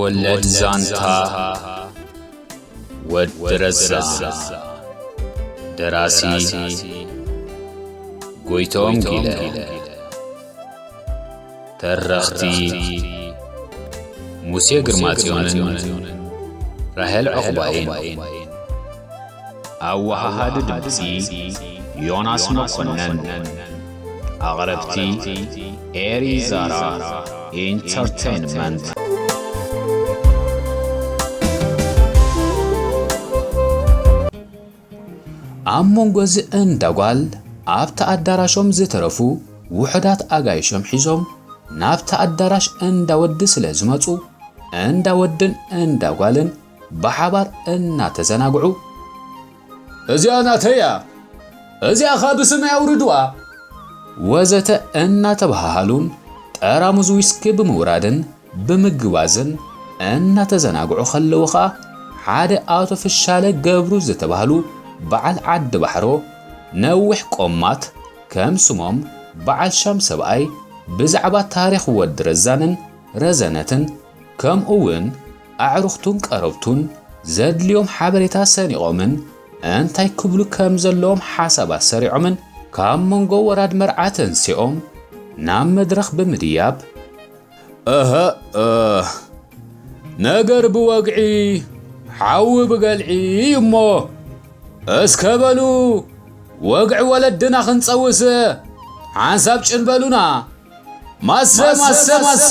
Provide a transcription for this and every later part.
ወለድ ዛንታ ወዲ ረዛ። ደራሲ ጎይቶም ጊለ። ተረኽቲ ሙሴ ግርማጽዮንን ራሄል ዑቕባይን። ኣወሃሃዲ ድምጺ ዮናስ መኮነን። ኣቕረብቲ ኤሪ ዛራ ኢንተርቴይንመንት። ኣብ መንጎ እዚ እንዳ ጓል ኣብቲ ኣዳራሾም ዝተረፉ ውሑዳት ኣጋይሾም ሒዞም ናብቲ ኣዳራሽ እንዳ ወዲ ስለ ዝመጹ፣ እንዳ ወድን እንዳ ጓልን ብሓባር እናተዘናግዑ፣ "እዚኣ ናተይ እያ፣ እዚኣ ኸኣ ብስመይ ኣውርድዋ" ወዘተ እናተባሃሃሉን ጠራሙዝ ዊስኪ ብምውራድን ብምግባዝን እናተዘናግዑ ኸለዉ ኸኣ፣ ሓደ ኣቶ ፍሻለ ገብሩ ዝተባህሉ በዓል ዓዲ ባሕሮ፣ ነዊሕ ቆማት፣ ከም ስሞም በዓል ሻም ሰብኣይ፣ ብዛዕባ ታሪኽ ወዲ ረዛንን ረዘነትን፣ ከምኡ እውን ኣዕሩኽቱን ቀረብቱን ዘድልዮም ሓበሬታ ሰኒቖምን እንታይ ክብሉ ከም ዘለዎም ሓሳብ ኣሰሪዖምን ካብ መንጎ ወራድ መርዓ ተንሲኦም ናብ መድረኽ ብምድያብ፣ "እህ፣ እህ፣ ነገር ብወግዒ፣ ሓዊ ብገልዒ እዩ እሞ፣ እስከ በሉ፣ ወግዒ ወለድና ክንጸውስ፣ ሓንሳብ ጭን በሉና፣ ማሰ፣ ማሰ፣ ማሰ"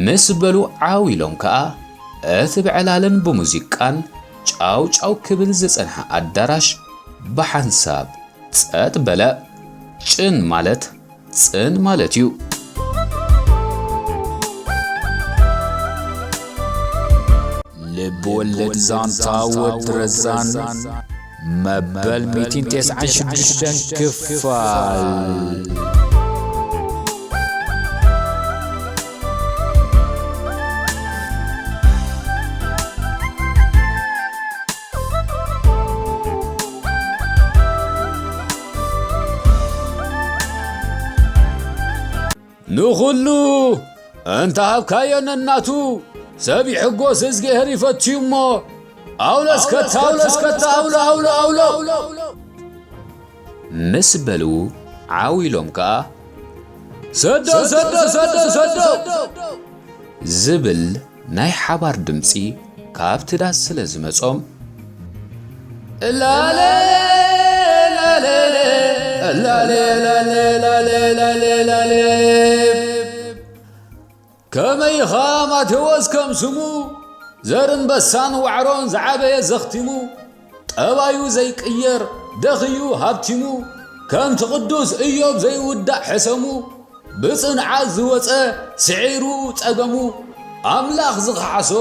ምስ በሉ ዓው ኢሎም ከኣ፣ እቲ ብዕላልን ብሙዚቃን ጫው ጫው ክብል ዝጸንሐ ኣዳራሽ ብሓንሳብ ጸጥ በለ። ጭን ማለት ጽን ማለት እዩ። ልብ ወለድ ዛንታ ወዲ ረዛን መበል ሚእትን ተስዓን ሽዱሽተን ክፋል። ንኹሉ እንተ ሃብካዮ ነናቱ፣ ሰብ ይሕጎስ እዝግሄር ይፈትዩ እሞ፣ ኣውሎ እስከታ፣ ኣውሎ እስከታ፣ ኣውሎ፣ ኣውሎ፣ ኣውሎ ምስ በሉ ዓው ኢሎም ከኣ፣ "ሰዶ፣ ሰዶ፣ ሰዶ፣ ሰዶ" ዝብል ናይ ሓባር ድምጺ ካብቲ ዳስ ስለ ዝመጾም፣ እላለ፣ እላለ፣ እላለ፣ እላለ፣ እላለ፣ እላለ፣ እላለ። ከመይ ኢኻ ማቴዎስ ከም ስሙ፣ ዘርእንበሳን ዋዕሮን ዝዓበየ ዘኽቲሙ፣ ጠባዩ ዘይቅየር ደኽዩ ሃብቲሙ፣ ከምቲ ቅዱስ ኢዮብ ዘይውዳእ ሕሰሙ፣ ብጽንዓት ዝወጸ ስዒሩ ጸገሙ፣ ኣምላኽ ዝኸሓሶ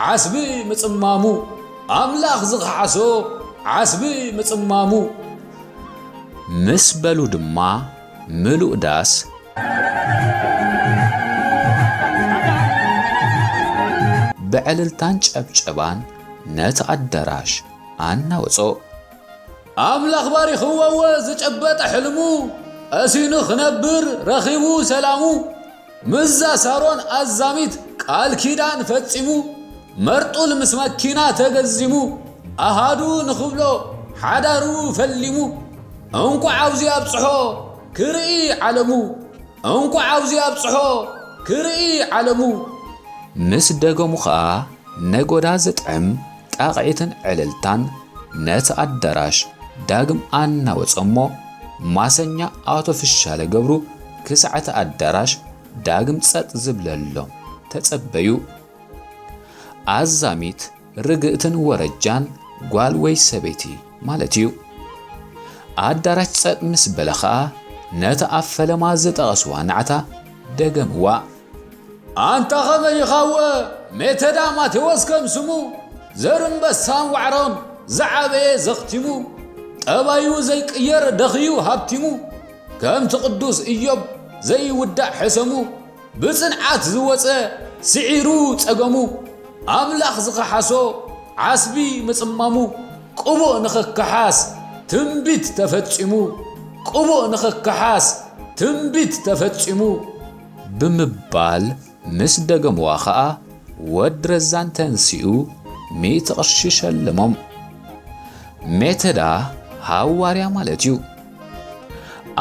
ዓስቢ ምጽማሙ፣ ኣምላኽ ዝኸሓሶ ዓስቢ ምጽማሙ። ምስ በሉ ድማ ምሉእ ዳስ ብዕልልታን ጨብጨባን ነቲ ኣዳራሽ ኣናወጾ። ኣምላኽ ባሪኽዎ ዝጨበጠ ሕልሙ፣ ቀሲኑ ክነብር ረኺቡ ሰላሙ። ምስዛ ሳሮን ኣዛሚት ቃል ኪዳን ፈጺሙ፣ መርጡል ምስ መኪና ተገዚሙ፣ ኣሃዱ ንኽብሎ ሓዳሩ ፈሊሙ። እንቋዕ ኣብዚ ኣብጽሖ ክርኢ ዓለሙ፣ እንቋዕ ኣብዚ ኣብጽሖ ክርኢ ዓለሙ። ምስ ደገሙ ኸኣ ነጎዳ ዝጥዕም ጣቕዒትን ዕልልታን ነቲ ኣዳራሽ ዳግም ኣናወጾ እሞ፣ ማሰኛ ኣቶ ፍሻለ ገብሩ ክሳዕ እቲ ኣዳራሽ ዳግም ጸጥ ዝብለሎም ተጸበዩ። ኣዛሚት ርግእትን ወረጃን ጓል ወይ ሰበይቲ ማለት እዩ። ኣዳራሽ ጸጥ ምስ በለ ኸኣ፣ ነቲ ኣብ ፈለማ ዝጠቐስዋ ናዕታ ደገምዋ። ኣንታ ኸመይ ኢኻወ ሜተዳ ማቴዎስ ከም ስሙ፣ ዘርእንበሳን ዋዕሮን ዝዓበየ ዘኽቲሙ፣ ጠባዩ ዘይቅየር ደኽዩ ሃብቲሙ፣ ከምቲ ቅዱስ ኢዮብ ዘይውዳእ ሕሰሙ፣ ብጽንዓት ዝወጸ ስዒሩ ጸገሙ፣ ኣምላኽ ዝኸሓሶ ዓስቢ ምጽማሙ፣ ቅቡእ ንኽከሓስ ትንቢት ተፈጺሙ፣ ቅቡእ ንኽከሓስ ትንቢት ተፈጺሙ ብምባል ምስ ደገምዋ ኸኣ ወዲ ረዛን ተንሲኡ ሚእቲ ቅርሺ ሸለሞም። ሜተዳ ሃዋርያ ማለት እዩ።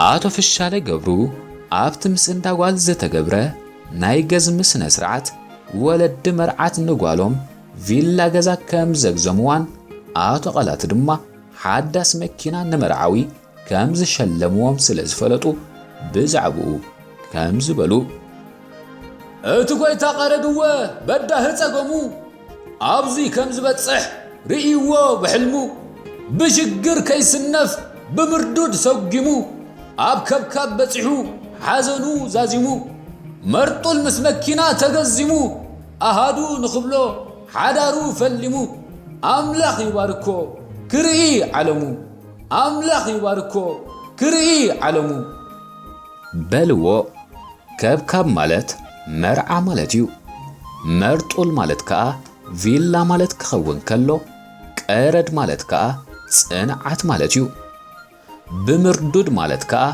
ኣቶ ፍሻለ ገብሩ ኣብቲ ምስ እንዳ ጓል ዝተገብረ ናይ ገዝሚ ስነ ስርዓት ወለዲ መርዓት ንጓሎም ቪላ ገዛ ከም ዘግዘምዋን ኣቶ ቐላት ድማ ሓዳስ መኪና ንመርዓዊ ከም ዝሸለምዎም ስለ ዝፈለጡ ብዛዕብኡ ከም ዝበሉ እቲ ጎይታ ቀረድወ በዳሂ ጸገሙ ኣብዚ ከም ዝበጽሕ ርእይዎ ብሕልሙ ብሽግር ከይስነፍ ብምርዱድ ሰጒሙ ኣብ ከብካብ በጺሑ ሓዘኑ ዛዚሙ መርጡል ምስ መኪና ተገዚሙ ኣሃዱ ንኽብሎ ሓዳሩ ፈሊሙ ኣምላኽ ይባርኮ ክርኢ ዓለሙ ኣምላኽ ይባርኮ ክርኢ ዓለሙ በልዎ። ከብካብ ማለት መርዓ ማለት እዩ። መርጡል ማለት ከኣ ቪላ ማለት ክኸውን ከሎ፣ ቀረድ ማለት ከኣ ጽንዓት ማለት እዩ። ብምርዱድ ማለት ከኣ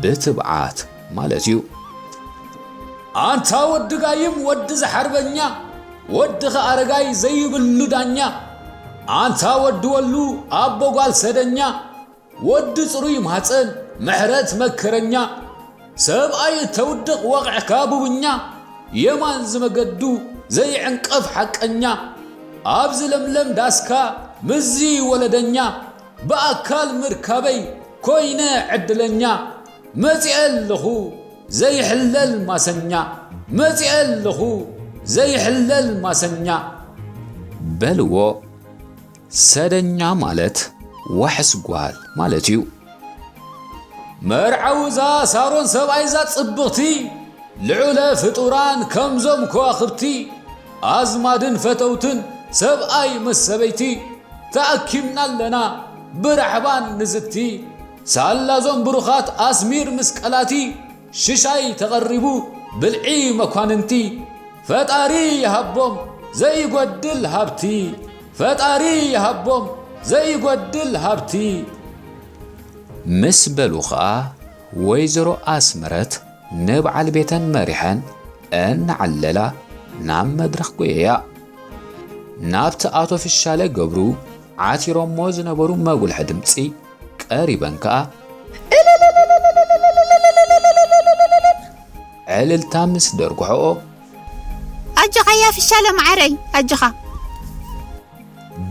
ብትብዓት ማለት እዩ። ኣንታ ወዲ ጋይም ወዲ ዝሓርበኛ፣ ወዲ ኸኣረጋይ ዘይብሉ ዳኛ፣ ኣንታ ወዲ ወሉ ኣቦ ጓል ሰደኛ፣ ወዲ ጽሩይ ማህጸን ምሕረት መከረኛ፣ ሰብኣይ እተውድቕ ወቕዕካ ቡብኛ፣ የማን ዝመገዱ ዘይዕንቀፍ ሓቀኛ፣ ኣብዚ ለምለም ዳስካ ምዚ ወለደኛ፣ ብኣካል ምርካበይ ኮይነ ዕድለኛ፣ መጺኤ ኣለኹ ዘይሕለል ማሰኛ፣ መጺኤ ኣለኹ ዘይሕለል ማሰኛ። በልዎ። ሰደኛ ማለት ዋሕስ ጓል ማለት እዩ። መርዓዊ እዛ ሳሮን ሰብኣይ እዛ ጽብቕቲ፣ ልዑለ ፍጡራን ከምዞም ከዋኽብቲ፣ ኣዝማድን ፈተውትን ሰብኣይ ምስ ሰበይቲ፣ ተኣኪብና ኣለና ብራሕባን ንዝቲ። ሳላዞም ብሩኻት ኣስሚር ምስ ቀላቲ፣ ሽሻይ ተቐሪቡ ብልዒ መኳንንቲ፣ ፈጣሪ ይሃቦም ዘይጎድል ሃብቲ፣ ፈጣሪ ይሃቦም ዘይጎድል ሃብቲ። ምስ በሉ ኸኣ ወይዘሮ ኣስመረት ንበዓል ቤተን መሪሐን እናዓለላ ናብ መድረኽ ጎየያ። ናብቲ ኣቶ ፍሻለ ገብሩ ዓቲሮሞ ዝነበሩ መጉልሒ ድምጺ ቀሪበን ከኣ ዕልልታ ምስ ደርጉሖኦ ኣጆኻ ያ ፍሻለ ማዓረይ ኣጆኻ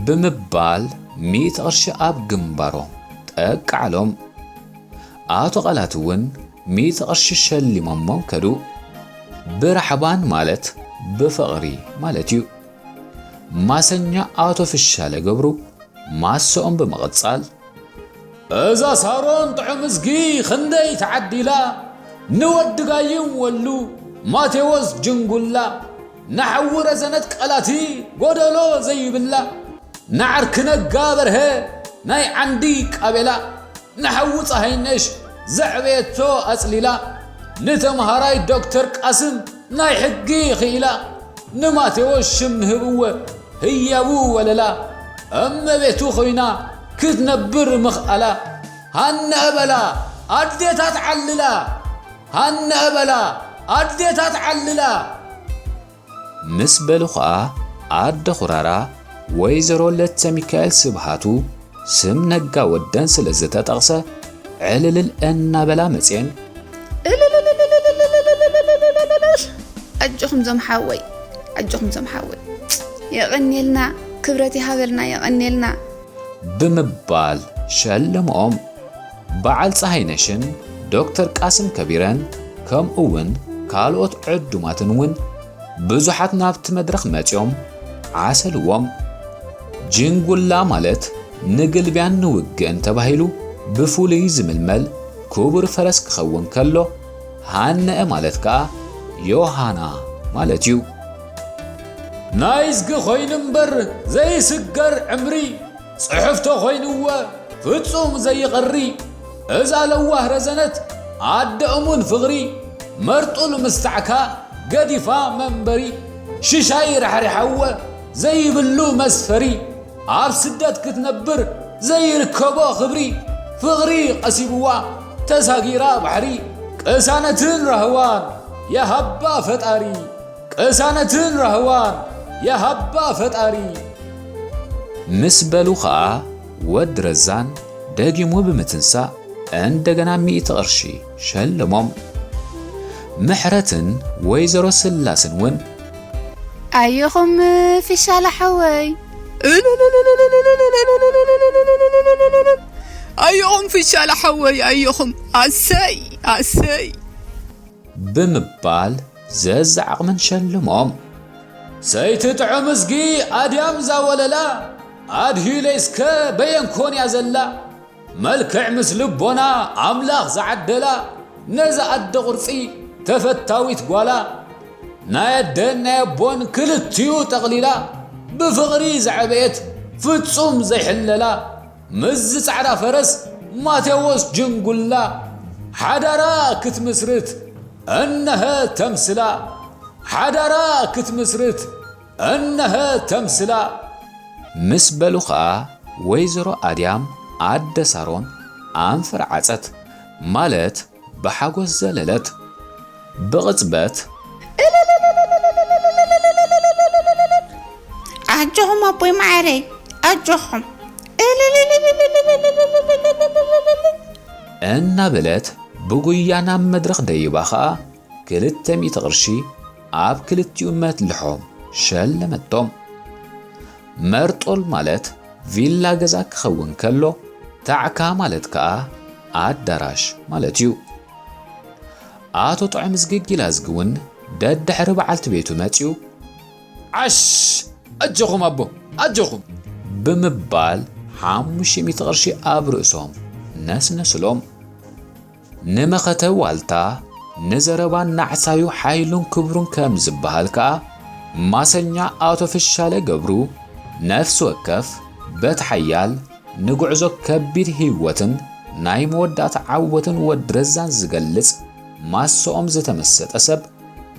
ብምባል ሚእቲ ቅርሺ ኣብ ግንባሮም ጠቃዕሎም። ኣቶ ቃላት እውን ሚእቲ ቅርሺ ሸሊሞሞም ከዱ። ብራሕባን ማለት ብፍቕሪ ማለት እዩ። ማሰኛ ኣቶ ፍሻለ ገብሩ ማሰኦም ብምቕጻል፣ እዛ ሳሮን ጥዑም እዝጊ ክንደይ ተዓዲላ፣ ንወዲ ጋይም ወሉ ማቴዎስ ጅንጉላ፣ ንሓዊ ረዘነት ቀላቲ ጎደሎ ዘይብላ፣ ንዓርኪ ነጋ በርሀ ናይ ዓንዲ ቃቤላ፣ ንሓዊ ጸሃይነሽ ዘዕበየቶ ኣጽሊላ፣ ንተምሃራይ ዶክተር ቃስም ናይ ሕጊ ክኢላ፣ ንማቴዎስ ሽም ንህብወ ህያቡ ወለላ፣ እመቤቱ ኮይና ክትነብር ምኽኣላ፣ ሃነአ በላ ኣዴታት ዓልላ፣ ሃነአ በላ ኣዴታት ዓልላ። ምስ በሉ ኸኣ ኣደ ኹራራ ወይዘሮ ለተሚካኤል ስብሃቱ ስም ነጋ ወደን ስለ ዝተጠቕሰ ዕልልል እናበላ መጽየን። ኣጆኹም ዞም ሓወይ ኣጆኹም ዞም ሓወይ የቐኔልና ክብረት ይሃበልና የቐኔልና። ብምባል ሸለምኦም። በዓል ፀሃይነሽን ዶክተር ቃስም ከቢረን ከምኡ እውን ካልኦት ዕዱማትን እውን ብዙሓት ናብቲ መድረኽ መፂኦም ዓሰልዎም። ጅንጉላ ማለት ንግልቢያን ንውግእን ተባሂሉ ብፍሉይ ዝምልመል ክቡር ፈረስ ክኸውን ከሎ፣ ሃነአ ማለት ከኣ ዮሃና ማለት እዩ። ናይዝጊ ኮይኑ እምበር ዘይስገር ዕምሪ፣ ጽሕፍቶ ኮይንዎ ፍጹም ዘይቐሪ፣ እዛ ለዋህ ረዘነት ኣደ እሙን ፍቕሪ፣ መርጡል ምስታዕካ ገዲፋ መንበሪ፣ ሽሻይ ራሕሪሓዎ ዘይብሉ መስፈሪ፣ ኣብ ስደት ክትነብር ዘይርከቦ ክብሪ፣ ፍቕሪ ቀሲብዋ ተሳጊራ ባሕሪ፣ ቅሳነትን ራህዋን የሃባ ፈጣሪ፣ እሳነትን ራህዋን የሃባ ፈጣሪ። ምስ በሉ ኸኣ ወዲ ረዛን ደጊሙ ብምትንሳእ እንደገና ሚእቲ ቅርሺ ሸለሞም። ምሕረትን ወይዘሮ ስላስን እውን ኣየኹም ፊሻላ ሓወይ። ኣየኹም ፊሻላ ሓወይ ኣየኹም ኣሰይ ኣሰይ ብምባል ዘዝዓቕመን ሸልሞም። ሰይቲ ጥዑም እዝጊ ኣድያም ዛወለላ ኣድሂለይስከ በየንኮን እያ ዘላ። መልክዕ ምስ ልቦና ኣምላኽ ዝዓደላ ነዛ ኣደ ቕርጺ ተፈታዊት ጓላ ናይ ኣደን ናይ ኣቦን ክልቲኡ ጠቕሊላ ብፍቕሪ ዝዓበየት ፍጹም ዘይሕለላ ምስዚ ጻዕዳ ፈረስ ማቴዎስ ጅንጉላ ሓዳራ ክትምስርት እነሀ ተምስላ ሓዳራ ክትምስርት እነሀ ተምስላ። ምስ በሉ ኸኣ ወይዘሮ ኣድያም ኣደ ሳሮን ኣንፈርዓጸት ማለት ብሓጎስ ዘለለት። ብቕጽበት ኣጆኹም ኣቦይ መዓረይ ኣጆኹም እናበለት ብጉያ ናብ መድረኽ ደይባ ኸኣ ክልተ ሚእቲ ቅርሺ ኣብ ክልቲኡ መትልሖም ሸለመቶም። መርጦል ማለት ቪላ ገዛ ክኸውን ከሎ፣ ታዕካ ማለት ከኣ ኣዳራሽ ማለት እዩ። ኣቶ ጥዑም ዝግጊ ላዝጊ እውን ደድሕሪ በዓልቲ ቤቱ መጺኡ፣ ዓሽ! ኣጆኹም ኣቦ፣ ኣጆኹም! ብምባል ሓሙሽተ ሚእቲ ቅርሺ ኣብ ርእሶም ነስነስሎም። ንመኸተ ዋልታ ንዘረባ ናዕሳዩ ሓይሉን ክብሩን ከም ዝበሃል ከኣ፣ ማሰኛ ኣቶ ፍሻለ ገብሩ፣ ነፍሲ ወከፍ በት ሓያል ንጉዕዞ ከቢድ ህይወትን ናይ መወዳእታ ዓወትን ወዲ ረዛን ዝገልጽ ማሰኦም ዝተመሰጠ ሰብ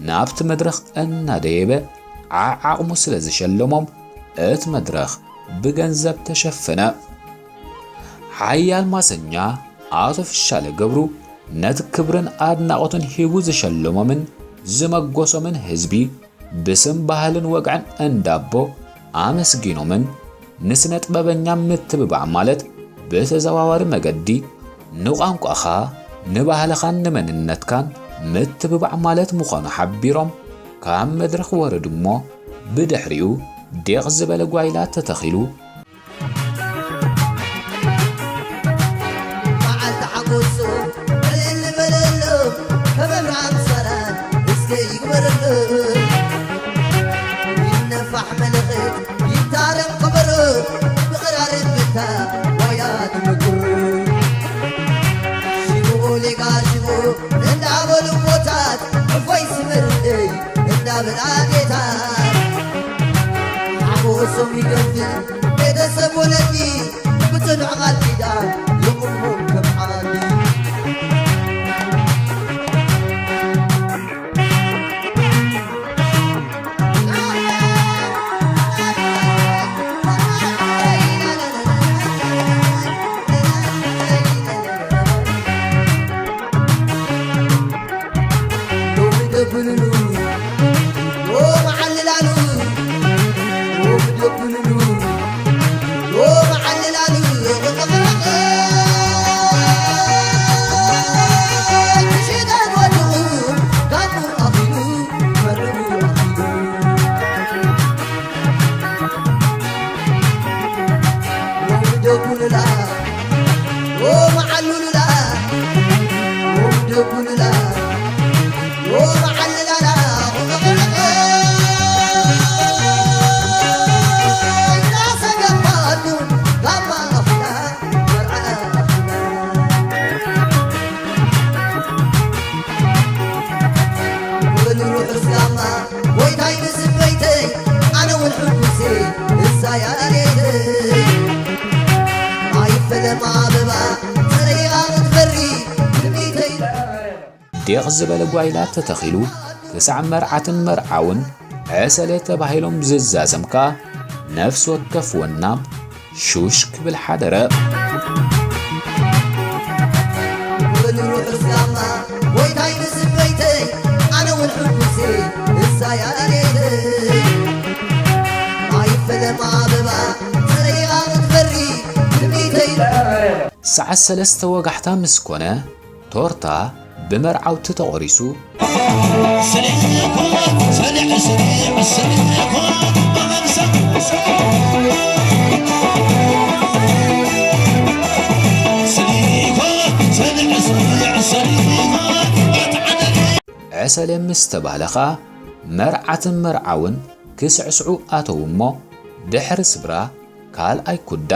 ናብቲ መድረኽ እናደየበ ዓዓቕሙ ስለ ዝሸለሞም፣ እቲ መድረኽ ብገንዘብ ተሸፈነ። ሓያል ማሰኛ ኣቶ ፍሻለ ገብሩ ነቲ ክብርን ኣድናቖትን ሂቡ ዝሸለሞምን ዝመጎሶምን ህዝቢ ብስም ባህልን ወግዕን እንዳቦ ኣመስጊኖምን ንስነ ጥበበኛ ምትብባዕ ማለት ብተዘዋዋሪ መገዲ ንቋንቋኻ፣ ንባህልኻን ንመንነትካን ምትብባዕ ማለት ምዃኑ ሓቢሮም ካብ መድረኽ ወረዱ እሞ ብድሕሪኡ ዲቕ ዝበለ ጓይላ ተተኺሉ። መዓልቲ ሓጎሱ ዕልል በለሉ፣ ከመብርሃን ሰላም እስከ ይግበረሉ። ይነፋሕ መለኸት ይታረም ከበሮ፣ ብቕራር ምታ ዋያ ትምክሩ። ሽቦ ሌጋ ሽቦ እንዳበሉ ቦታት፣ እፎይ ስመርደይ እንዳበላ ጌታ። ሓጎሶም ይገፍል ቤተሰብ ወለዲ፣ ብጽኑዕ ቃል ኪዳን ይቑሙ ከም ዓዲ። ዲቕ ዝበለ ጓይላ ተተኺሉ፣ ክሳዕ መርዓትን መርዓውን ዕሰለ ተባሂሎም ዝዛዘም ከኣ፣ ነፍሲ ወከፍ ወናም ሹሽ ክብል ሓደረ። ሰዓት ሰለስተ ወጋሕታ ምስ ኮነ፣ ቶርታ ብመርዓውቲ ተቖሪሱ። ዕሰለ ምስ ተባህለ ኸኣ፣ መርዓትን መርዓውን ክስዕስዑ ኣተዉ እሞ፣ ድሕሪ ስብራ ካልኣይ ኩዳ፣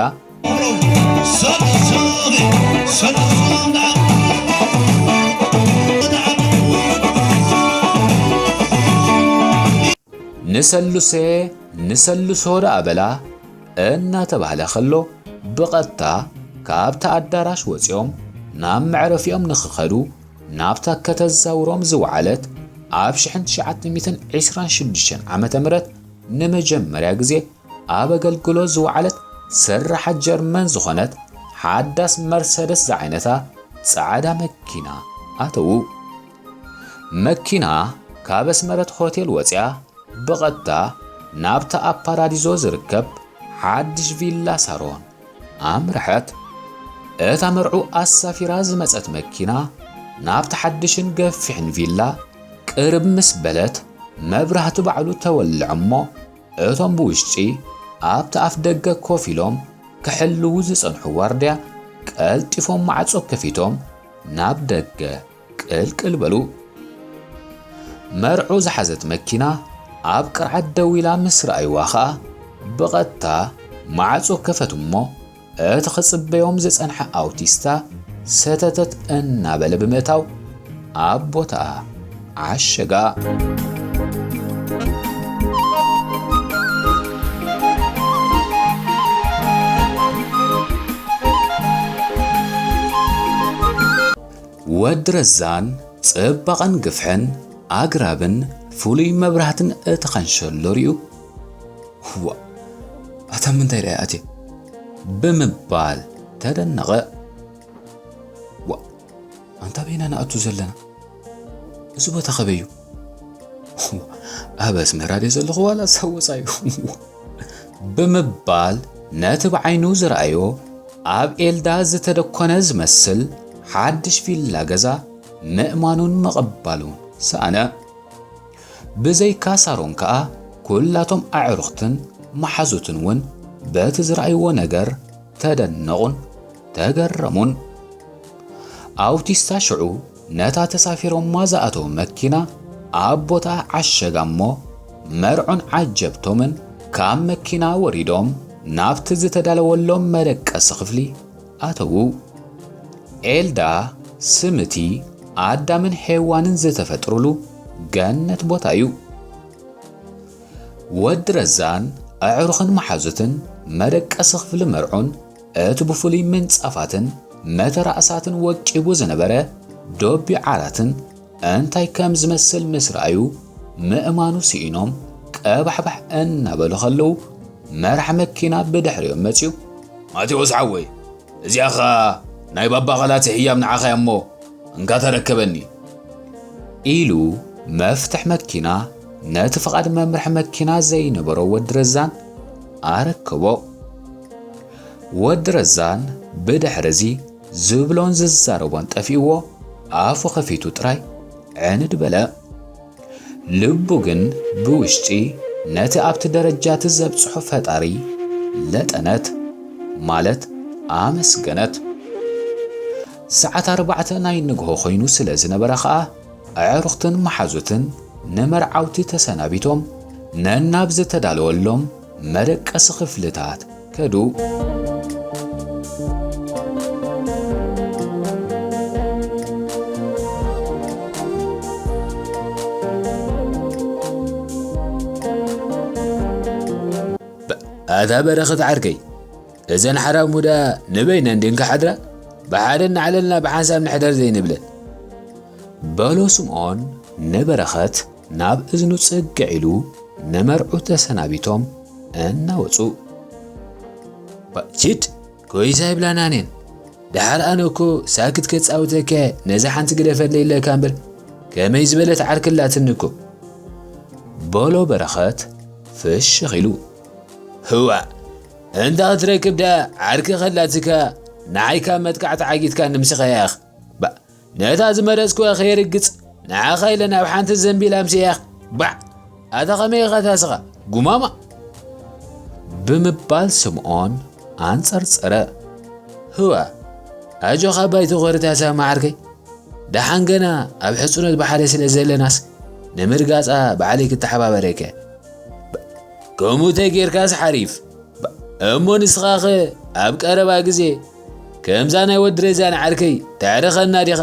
ንሰሉሴ፣ ንሰሉሶ ደኣ በላ እናተባህለ ከሎ፣ ብቐጥታ ካብቲ ኣዳራሽ ወጺኦም ናብ መዕረፊኦም ንኽኸዱ ናብታ ከተዛውሮም ዝወዓለት፣ ኣብ ሽሕን ትሽዓተ ሚእትን ዕስራን ሽዱሽተን ዓመተ ምህረት ንመጀመርያ ግዜ ኣብ ኣገልግሎት ዝወዓለት ስርሓት ጀርመን ዝኾነት ሓዳስ መርሰደስ ዝዓይነታ ጻዕዳ መኪና ኣተዉ። መኪና ካብ ኣስመረት ሆቴል ወጺኣ ብቐጥታ ናብታ ኣብ ፓራዲዞ ዝርከብ ሓድሽ ቪላ ሳሮን ኣምርሐት። እታ መርዑ ኣሳፊራ ዝመጸት መኪና ናብቲ ሓድሽን ገፊሕን ቪላ ቅርብ ምስ በለት፣ መብራህቲ ባዕሉ ተወልዐ እሞ፣ እቶም ብውሽጢ ኣብቲ ኣፍ ደገ ኮፍ ኢሎም ክሕልዉ ዝጸንሑ ዋርድያ ቀልጢፎም ማዕጾ ከፊቶም ናብ ደገ ቅልቅል በሉ። መርዑ ዝሓዘት መኪና ኣብ ቅርዓት ደው ኢላ ምስ ረኣይዋ ኸኣ፣ ብቐጥታ ማዕጾ ከፈቱ እሞ፣ እቲ ክጽበዮም ዝጸንሐ ኣውቲስታ ሰተተት እናበለ ብምእታው፣ ኣብ ቦታኣ ዓሸጋ። ወዲ ረዛን ጽባቐን ግፍሕን ኣግራብን ፍሉይ መብራህትን እቲ ኸንሸሎ ርእዩ፣ "ዋእ፣ ኣታ ምንታይ ደኣ እያ ኣትየ?" ብምባል ተደነቐ። "ዋእ፣ ኣንታ በይና ንኣቱ ዘለና? እዚ ቦታ ኸበይ እዩ?" "ኣብ ኣስመራ ድየ ዘለኹ ዋላ ሳብ ወጻኢ?" ብምባል ነቲ ብዓይኑ ዝረኣዮ ኣብ ኤልዳ ዝተደኮነ ዝመስል ሓድሽ ቪላ ገዛ ምእማኑን ምቕባሉን ሰኣነ። ብዘይካ ሳሮን ከኣ፣ ኩላቶም ኣዕሩኽትን መሓዙትን እውን በቲ ዝረኣይዎ ነገር ተደነቑን ተገረሙን። ኣውቲስታ ሽዑ ነታ ተሳፊሮማ ዝኣተዉ መኪና ኣብ ቦታኣ ዓሸጋ እሞ፣ መርዑን ዓጀብቶምን ካብ መኪና ወሪዶም ናብቲ ዝተዳለወሎም መደቀሲ ክፍሊ ኣተዉ። ኤልዳ፣ ስምቲ፣ ኣዳምን ሄዋንን ዝተፈጥሩሉ ገነት ቦታ እዩ። ወዲ ረዛን ኣዕሩኽን መሓዙትን መደቀሲ ክፍሊ መርዑን እቲ ብፍሉይ ምንጻፋትን መተራእሳትን ወቂቡ ዝነበረ ዶቢ ዓራትን እንታይ ከም ዝመስል ምስ ረኣዩ፣ ምእማኑ ስኢኖም ቀባሕባሕ እናበሉ ከለዉ፣ መራሕ መኪና ብድሕሪኦም መጺኡ፣ "ማቴዎስ ሓወይ፣ እዚኣ ኸኣ ናይ ባባ ቐላቲ ህያብ ንዓኻ እያ እሞ፣ እንካ ተረከበኒ" ኢሉ፣ መፍትሕ መኪና ነቲ ፍቓድ መምርሒ መኪና ዘይነበሮ ወዲ ረዛን ኣረከቦ። ወዲ ረዛን ብድሕሪ እዚ ዝብሎን ዝዛረቦን ጠፊእዎ፣ ኣፉ ከፊቱ ጥራይ ዕንድ በለ። ልቡ ግን ብውሽጢ ነቲ ኣብቲ ደረጃ እቲ ዘብጽሖ ፈጣሪ ለጠነት፣ ማለት ኣመስገነት። ሰዓት ኣርባዕተ ናይ ንግሆ ኮይኑ ስለ ዝነበረ ኸኣ፣ ኣዕሩኽትን መሓዙትን ንመርዓውቲ ተሰናቢቶም፣ ነናብ ዝተዳለወሎም መደቀሲ ክፍልታት ከዱ። ኣታ በረኸት ዓርከይ፣ እዘን ሓራሙዳ ንበይነን ድን ክሓድራ? ብሓደ እናዕለልና ብሓንሳብ ንሕደር ዘይንብለን። በሎ ስምዖን ንበረኸት ናብ እዝኑ ጽግዕ ኢሉ ንመርዑ ተሰናቢቶም እናወጹ። ባ-፣ ቺድ፣ ኮይሳ ይብላናኔን። ደሓር ኣነ እኮ ሳክት ከጻውተከ ነዛ ሓንቲ ግደፈለይ ኢለካ እምበር፣ ከመይ ዝበለት ዓርኪ ኣላትኒ እኮ። በሎ በረኸት ፍሽኽ ኢሉ። ህዋ፣ እንተ ክትረክብ ደኣ ዓርኪ ከላትካ፣ ንዓይ ካብ መጥቃዕቲ ዓጊትካ ንምስኸያ ኢኻ። ባእ፣ ነታ ዝመረጽኩዋ ከየርግጽ ንዓኻ ኢለ ናብ ሓንቲ ዘንቢል ኣምስያ ኢኻ። ባዕ፣ ኣታ ከመይ ኢኻ ታስኻ? ጉማማ! ብምባል ስምዖን ኣንጸርጸረ። ህዋ፣ ኣጆኻ ባይቶ ኾርታሳ መዓርከይ። ደሓን ገና ኣብ ሕጽኖት ብሓደ ስለ ዘለናስ ንምርጋጻ ባዕለይ ክተሓባበረከ። ከምኡ ተጌርካስ ሓሪፍ። እሞ ንስኻኸ ኣብ ቀረባ ግዜ ከምዛ ናይ ወዲ ረዛን ዓርከይ ተዕርኸና ዲኻ?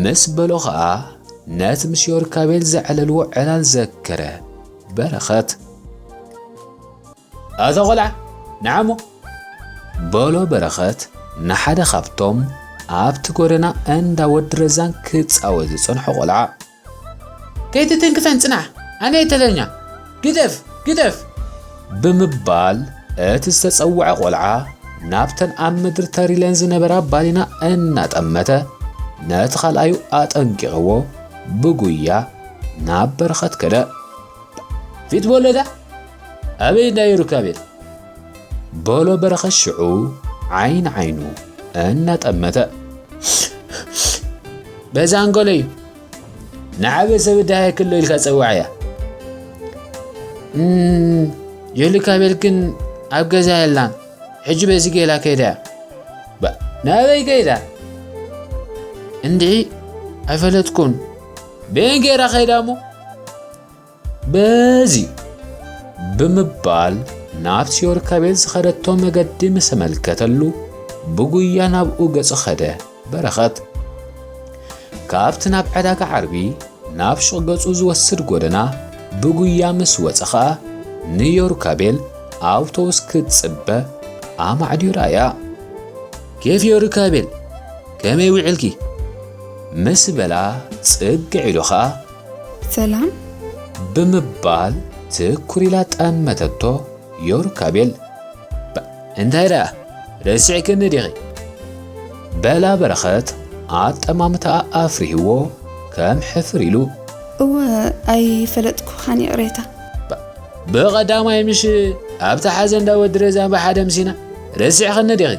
ምስ በሎ ኸኣ ነቲ ምስ ዮርካቤል ዘዕለልዎ ዕላል ዘከረ በረኸት። ኣታ ቖልዓ፣ ንዓሞ! በሎ በረኸት ንሓደ ካብቶም ኣብቲ ጎደና እንዳ ወዲ ረዛን ክጻወት ዝጸንሖ ቖልዓ። ከይትትንክፈን ጽናሕ፣ ኣነ እየ ተለኛ። ግደፍ፣ ግደፍ! ብምባል እቲ ዝተጸውዐ ቖልዓ ናብተን ኣብ ምድሪ ተሪለን ዝነበራ ባሊና እናጠመተ ነቲ ካልኣዩ ኣጠንቂቕዎ ብጉያ ናብ በረኸት ከደ። ፊት በሎ እታ፣ ኣበይ እንዳ ዮርካቤል? በሎ በረኸት ሽዑ ዓይኒ ዓይኑ እናጠመተ። በዛ ኣንጎለይ ንዓበ ሰብ እዳሃይ ክሎ ኢልካ ጸዋዕያ። እም፣ ዮርካቤል ግን ኣብ ገዛ የላን። ሕጂ በዚ ጌላ ከይዳ እያ። ባ-፣ ናበይ ከይዳ? እንድዒ ኣይፈለጥኩን። በየን ጌራ ከይዳ እሞ? በዚ ብምባል ናብቲ ዮርካቤል ዝኸደቶ መገዲ ምስ ኣመልከተሉ፣ ብጉያ ናብኡ ገጹ ኸደ። በረኸት ካብቲ ናብ ዕዳጋ ዓርቢ ናብ ሹቕ ገጹ ዝወስድ ጎደና ብጉያ ምስ ወጸ ኸኣ፣ ንዮርካቤል ኣውቶቡስ ክትጽበ ኣማዕድዩ ረኣያ። ኬፍ ዮርካቤል፣ ከመይ ውዒልኪ? ምስ በላ ጽግዕ ኢሉ ኸኣ፣ ሰላም። ብምባል ትኩር ኢላ ጠመተቶ። ዮርካቤል፣ ባ-፣ እንታይ ደኣ? ረሲዕክኒ ዲኺ? በላ በረኸት ኣጠማምታኣ ኣፍሪህዎ ከም ሕፍር ኢሉ። እወ፣ ኣይፈለጥኩኻን፣ ይቕሬታ። ባ-፣ ብቐዳማይ ምሽ ኣብታ ሓዘን እንዳ ወዲ ረዛን ብሓደ ምሲና ረሲዕኽኒ ዲኺ?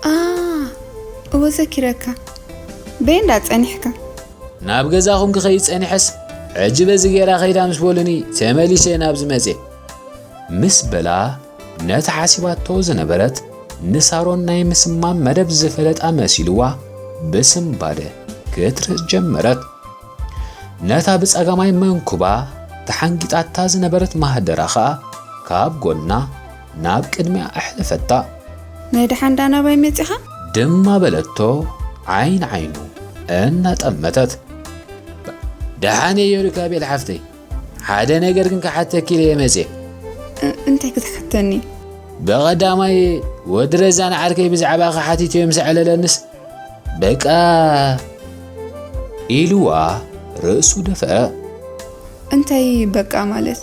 ኣ፣ እወ፣ ዘኪረካ። በይ እንዳ ጸኒሕካ? ናብ ገዛኹም ክኸይድ ጸኒሐስ፣ ሕጂ በዚ ጌራ ከይዳ ምስ በሉኒ ተመሊሰ ናብዚ መጽየ። ምስ በላ ነቲ ሓሲባቶ ዝነበረት ንሳሮን ናይ ምስማም መደብ ዝፈለጣ መሲልዋ ብስምባደ ክትርእ ጀመረት። ነታ ብጸጋማይ መንኩባ ተሓንጊጣታ ዝነበረት ማህደራ ኸኣ ካብ ጎና ናብ ቅድሚኣ ኣሕለፈታ። ናይ ደሓን ዳ ናባይ መጺኻ? ድማ በለቶ ዓይኒ ዓይኑ እናጠመተት። ደሓን እየ ዮርካቤል ሓፍተይ፣ ሓደ ነገር ግን ክሓተኪ ኢለ እየ መጽየ። እ-፣ እንታይ ክትሓተኒ? ብቐዳማይ ወዲ ረዛን ዓርከይ ብዛዕባኺ ሓቲተዮ ምስ ኣዕለለንስ በቃ ኢልዋ ርእሱ ደፍአ። እንታይ በቃ ማለት?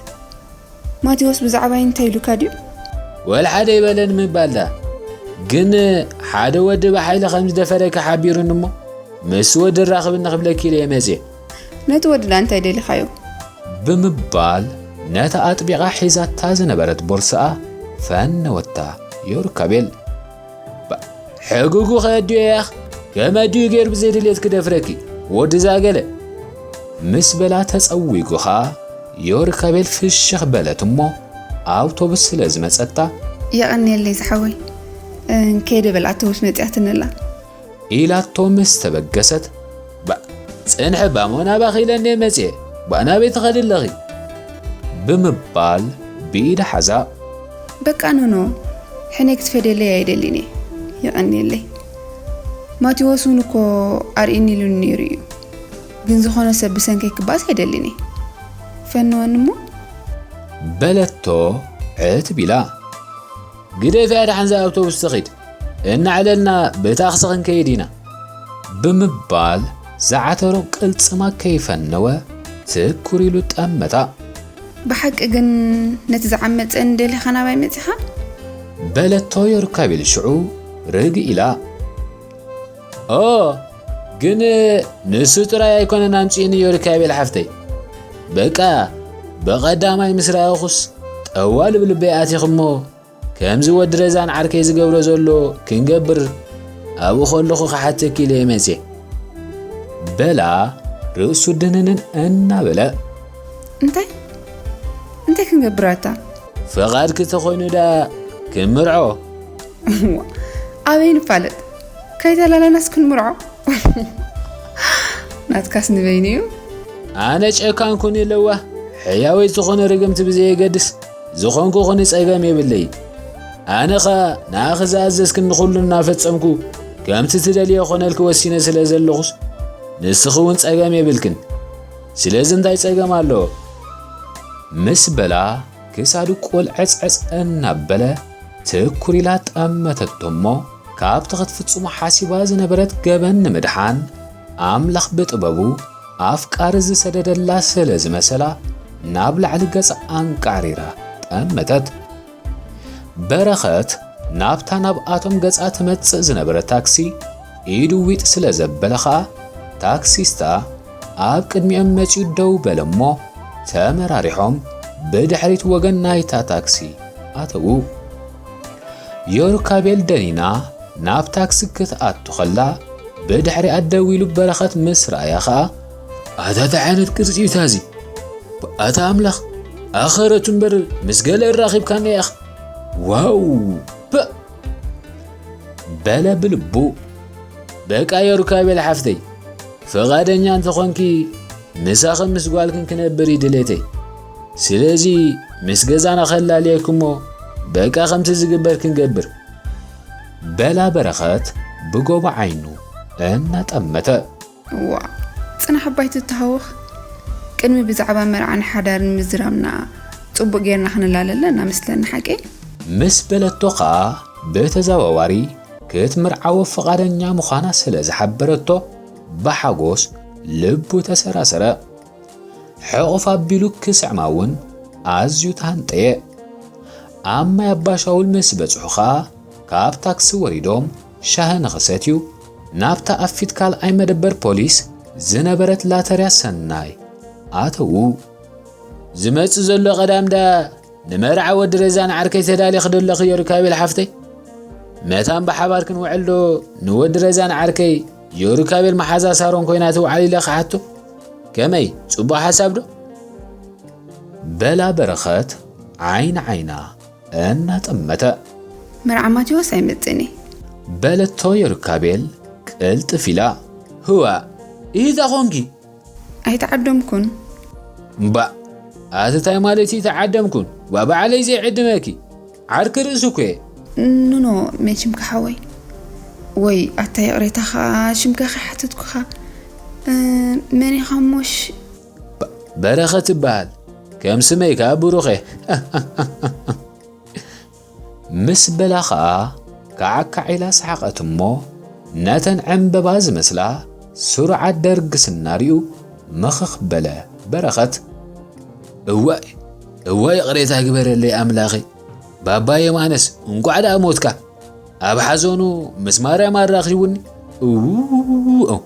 ማቴዎስ ብዛዕባይ እንታይ ኢሉካ ድዩ? ወላ ሓደ ኣይበለን ምባል ዳ። ግን ሓደ ወዲ ብሓይሊ ከም ዝደፈረኪ ሓቢሩኒ እሞ ምስ ወዲ ራኽብኒ ክብለኪ ኢለ እየ መጽየ። ነቲ ወዲ ዳ እንታይ ደሊኻዮ? ብምባል ነታ ኣጥቢቓ ሒዛታ ዝነበረት ቦርሳኣ ፈነወታ ዮርካቤል። ባ-፣ ሕጉጉ ከድዮ ያኽ፣ ከም ኣዲኡ ገይሩ ብዘይ ድሌት ክደፍረኪ፣ ወዲ ዛገለ። ምስ በላ ተጸዊጉ ኸኣ ዮርካቤል ፍሽኽ በለት እሞ ኣውቶቡስ ስለ ዝመጸታ። የቐንየለይ ዝሓወይ፣ እንከይደ በል ኣውቶቡስ መጺኣትኒ ኣላ። ኢላቶ ምስ ተበገሰት፣ ባ-፣ ጽንሒ ባሞ ናባኺ ኢለ እንድየ መጽየ፣ ባ ናበይ ትኸዲ ኣለኺ? ብምባል ብኢዳ ሓዛ። በቃ ኖኖ፣ ሕነ ክትፈደለይ ኣይደልን እየ። የቐንየለይ። ማቴዎስ እውን እኮ ኣርእየኒ ኢሉኒ ነይሩ እዩ። ግን ዝኾነ ሰብ ብሰንከይ ክባኣስ ኣይደልን እየ። ፈንወኒ እሞ። በለቶ ዕትብ ኢላ። ግደፍያ ደሓን እዛ ኣውቶቡስ ትኺድ። እናዕለልና ብታክሲ ክንከይድ ኢና። ብምባል ዝዓተሮ ቅልጽማ ከይፈነወ ትኩር ኢሉ ጠመታ። ብሓቂ ግን ነቲ ዝዓመጸኒ ደሊኻ ናባይ መጺኻ? በለቶ ዮርካቤል ሽዑ ርግእ ኢላ። ኦ፣ ግን ንሱ ጥራይ ኣይኮነን ኣምጺኡኒ ዮርካቤል ሓፍተይ። በቃ ብቐዳማይ ምስ ረኣኹስ ጠዋልብ ልበይ ኣቲኹሞ ከምዚ ወዲ ረዛን ዓርከይ ዝገብሮ ዘሎ ክንገብር ኣብኡ ከለኹ ክሓተኪ ኢለ እየ መጽየ። በላ ርእሱ ድንንን እናበለ። እንታይ? እንታይ ክንገብር ኣታ? ፍቓድኪ ተኾይኑ ደኣ ክምርዖ። ኣበይ ንፋለጥ? ከይተላለናስ ክንምርዖ? ናትካስ ንበይኑ እዩ። ኣነ ጨካን ኩኒ ለዋህ፣ ሕያወይ ዝኾነ ርግምቲ ብዘየገድስ፣ ዝኾንኩ ኩኒ ጸገም የብለይ። ኣነ ኸኣ ንኣኺ ዝኣዘዝክኒ ኩሉ እናፈጸምኩ፣ ከምቲ ትደልዮ ኮነልኪ ወሲነ ስለ ዘለኹስ፣ ንስኺ እውን ጸገም የብልክን። ስለዚ እንታይ ጸገም ኣለዎ? ምስ በላ ክሳዱ ቁልዕጽዕጽ እናበለ ትኩር ኢላ ጠመተቶ እሞ፣ ካብቲ ክትፍጽሞ ሓሲባ ዝነበረት ገበን ንምድሓን፣ ኣምላኽ ብጥበቡ ኣፍቃሪ ዝሰደደላ ስለ ዝመሰላ፣ ናብ ላዕሊ ገጻ ኣንቃዕሪራ ጠመተት። በረኸት ናብታ ናብኣቶም ገጻ ትመጽእ ዝነበረት ታክሲ ኢዱ ዊጥ ስለ ዘበለ ኸኣ፣ ታክሲስታ ኣብ ቅድሚኦም መጺኡ ደው በለ እሞ፣ ተመራሪሖም ብድሕሪት ወገን ናይታ ታክሲ ኣተዉ። ዮርካቤል ደኒና ናብ ታክሲ ክትኣቱ ኸላ፣ ብድሕሪኣ ደው ኢሉ በረኸት ምስ ረኣያ ኸኣ፣ "ኣታ እንታይ ዓይነት ቅርጺ እዩ ታዚ? ኣታ ኣምላኽ፣ ኣኸረቱ እምበር ምስ ገለ እራኺብካኒ ኢኻ። ዋው! ፐእ!" በለ ብልቡ። "በቃ ዮርካቤል ሓፍተይ፣ ፍቓደኛ እንተኾንኪ፣ ምሳኽን ምስ ጓልክን ክነብር እዩ ድሌተይ። ስለዚ ምስ ገዛና ከላልየኪ እሞ፣ በቃ ከምቲ ዝግበር ክንገብር።" በላ በረኸት ብጎቦ ዓይኑ እናጠመተ። "እዋ፣ ጽናሕ ኣባይ ትተሃወኽ። ቅድሚ ብዛዕባ መርዓን ሓዳርን ምዝራብና፣ ጽቡቕ ጌርና ክንላለለና መስለኒ ሓቀይ?" ምስ በለቶ ኸኣ፣ ብተዘዋዋሪ ክትምርዓዎ ፍቓደኛ ምዃና ስለ ዝሓበረቶ፣ ብሓጎስ ልቡ ተሰራሰረ። ሕቑፍ ኣቢሉ ክስዕማ እውን ኣዝዩ ተሃንጠየ። ኣብ ማይ ኣባሻውል ምስ በጽሑ ኸኣ፣ ካብ ታክሲ ወሪዶም ሻሂ ንኽሰትዩ፣ ናብታ ኣብ ፊት ካልኣይ መደበር ፖሊስ ዝነበረት ላተርያ ሰናይ ኣተዉ። "ዝመጽእ ዘሎ ቀዳም ደኣ ንመርዓ ወዲ ረዛን ዓርከይ ተዳሊኺ ዶ ኣለኺ ዮርካቤል ሓፍተይ? መታን ብሓባር ክንውዕል ዶ ንወዲ ረዛን ዓርከይ ዮርካቤል መሓዛ ሳሮን ኮይና ትውዓል?" ኢለ ክሓቶ። ከመይ፣ ጽቡቕ ሓሳብ ዶ? በላ በረኸት ዓይኒ ዓይና እናጠመተ። "መርዓ ማቴዎስ ኣይመጽእን እየ?" በለቶ ዮርካቤል ቅልጥፍ ኢላ። "ህዋ፣ ኢሂታ ኾንኪ?" "ኣይተዓደምኩን?" "እምባእ፣ ኣቲ እንታይ ማለት እዩ ተዓደምኩን? ዋ፣ ባዕለይ ዘይዕድመኪ። ዓርኪ ርእሲ እኮ እየ።" "ኖኖ፣ መን ሽምካ ሓወይ?" "ወይ ኣታ ይቕሬታ ኸኣ ሽምካ ከይሓተትኩኻ። እ፣ መን ኢኻ እሞሽ?" "በ-፣ በረኸት እበሃል። ከም ስመይ ከኣ ብሩኽ እየ።" ምስ በላ ኸኣ፣ ካዕካዕ ኢላ ሰሓቐት እሞ፣ ነተን ዕምበባ ዝመስላ ስሩዓት ደርጊ ስና ሪኡ ምኽኽ በለ በረኸት። "እዋይ፣ እዋይ፣ ይቕሬታ ግበረለይ ኣምላኸይ። ባባ የማነስ፣ እንቋዕ ደኣ ሞትካ። ኣብ ሓዘኑ ምስ ማርያም ኣራኺቡኒ። እውውውው።"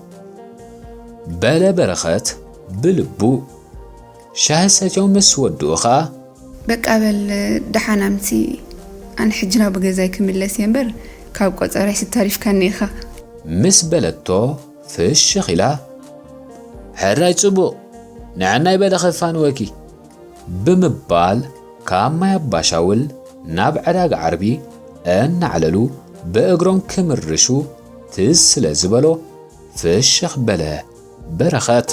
በለ በረኸት ብልቡ። ሻሂ ሰትዮም ምስ ወድኡ ኸኣ፣ "በቃ በል፣ ደሓን ኣምሲ፣ ኣነ ሕጂ ናብ ገዛይ ክምለስ እየ እምበር፣ ካብ ቆጸራይስ ተሪፍካኒ ኢኻ።" ምስ በለቶ ፍሽኽ ኢላ፣ "ሕራይ ጽቡቕ፣ ንዕናይ በለ ከፋንወኪ።" ብምባል ካብ ማይ ኣባሻውል ናብ ዕዳጋ ዓርቢ እናዕለሉ ብእግሮም ክምርሹ ትዝ ስለ ዝበሎ ፍሽኽ በለ በረኸት።